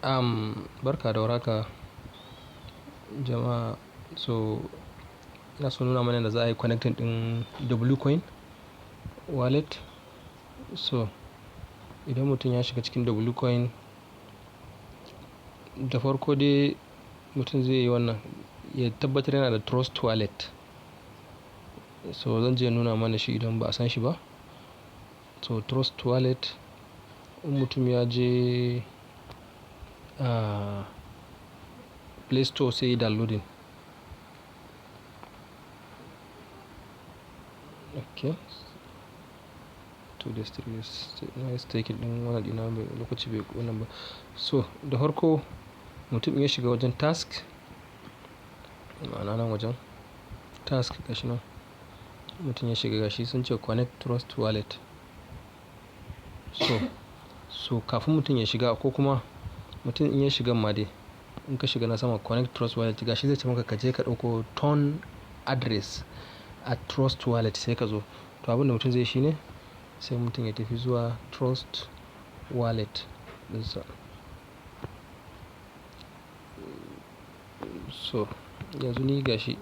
Barka da warhaka jama'a. So ina so nuna mana yadda za a yi connecting ɗin Wcoin wallet. So idan mutum ya shiga cikin Wcoin, da farko dai mutum zai yi wannan, ya tabbatar yana da Trust Wallet. So zan je nuna mana shi idan ba a san shi ba. So Trust Wallet, in mutum ya je, Play Store sai ya downloading. Okay. 2 days, 3 days. Na yi staking ɗin wannan ɗina bai lokaci bai wannan ba. So da farko mutum ya shiga wajen task, ma'ana nan wajen task gashi nan. Mutum ya shiga gashi sun ce connect Trust Wallet. So kafin mutum ya shiga ko kuma mutum in ya shiga ma dai, in ka shiga na sama connect Trust Wallet gashi zai ce maka ka je ka ɗauko TON address a Trust Wallet sai ka zo. To abin da mutum zai yi shine sai mutum ya tafi zuwa Trust Wallet ɗinsa. So yanzu ni gashi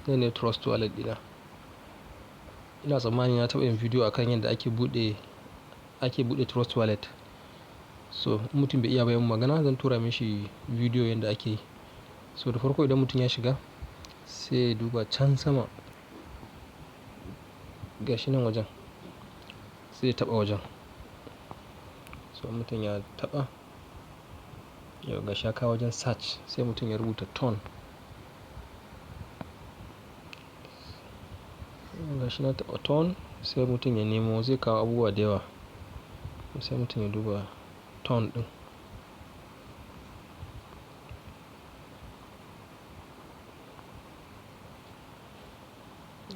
nan ne Trust Wallet ɗina. Ina tsammani na taɓa yin bidiyo akan yadda ake buɗe Trust Wallet. So in mutum bai iya ba yayi min magana, zan tura mashi bidiyo yanda ake yi. So da farko idan mutum ya shiga sai ya duba can sama gashi nan wajen, sai ya taɓa wajen. So mutum ya taɓa, yau gashi ya kawo wajen search sai mutum ya rubuta TON. Gashi na taɓa TON sai mutum ya nemo, zai kawo abubuwa da yawa. Sai mutum ya duba TON ɗin.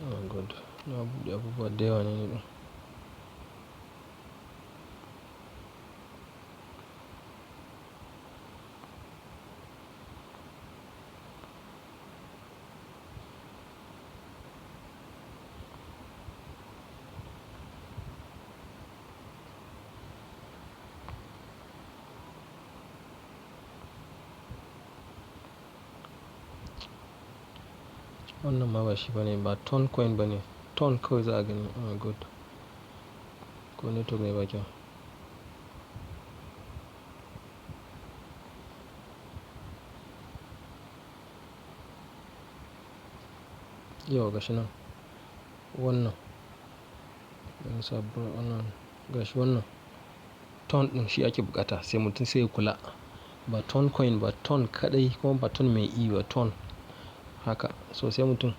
Oh God, na buɗe abubuwa da yawa ne ni ɗin. Wannan ma ba shi bane, ba TON coin bane. TON kawai za a gani. Oh God. Ko network ne ba kyau. Yau gashi nan. Wannan. Ban saba wannan. Gashi wannan. TON ɗin shi ake buƙata sai mutum sai ya kula. Ba TON coin ba, TON kaɗai kuma ba TON mai e ba, TON haka. So sai mutum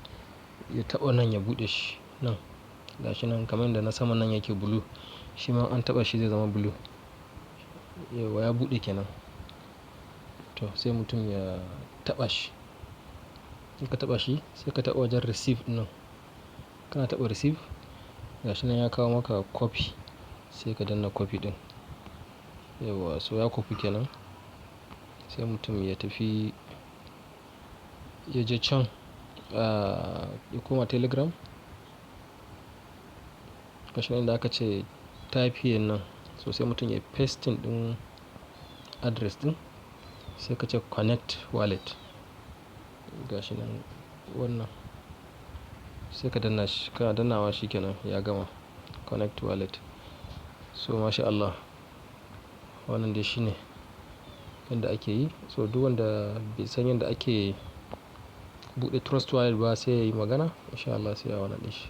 ya taɓa nan ya buɗe shi nan. Gashi nan kamar yadda na sama nan yake blue. Shi ma an taɓa shi zai zama blue. Yauwa ya buɗe kenan. To sai mutum ya taɓa shi. In ka taɓa shi sai ka taɓa wajen receive ɗin nan. Kana taɓa receive, gashi nan ya kawo maka copy sai ka danna copy ɗin. Yauwa so ya copy kenan. Sai mutum ya tafi, ya je can, ya koma Telegram. Gashi nan inda aka ce type here nan. So sai mutum ya pasting ɗin address ɗin sai ka ce connect wallet. Gashi nan wannan. Sai ka danna shi, kana dannawa shi kenan ya gama connect wallet. So masha Allah, wannan dai shine yanda ake yi. So duk wanda bai san yadda ake buɗe Trust Wallet ba sai yayi magana in sha Allah sai a wannan ɗin shi.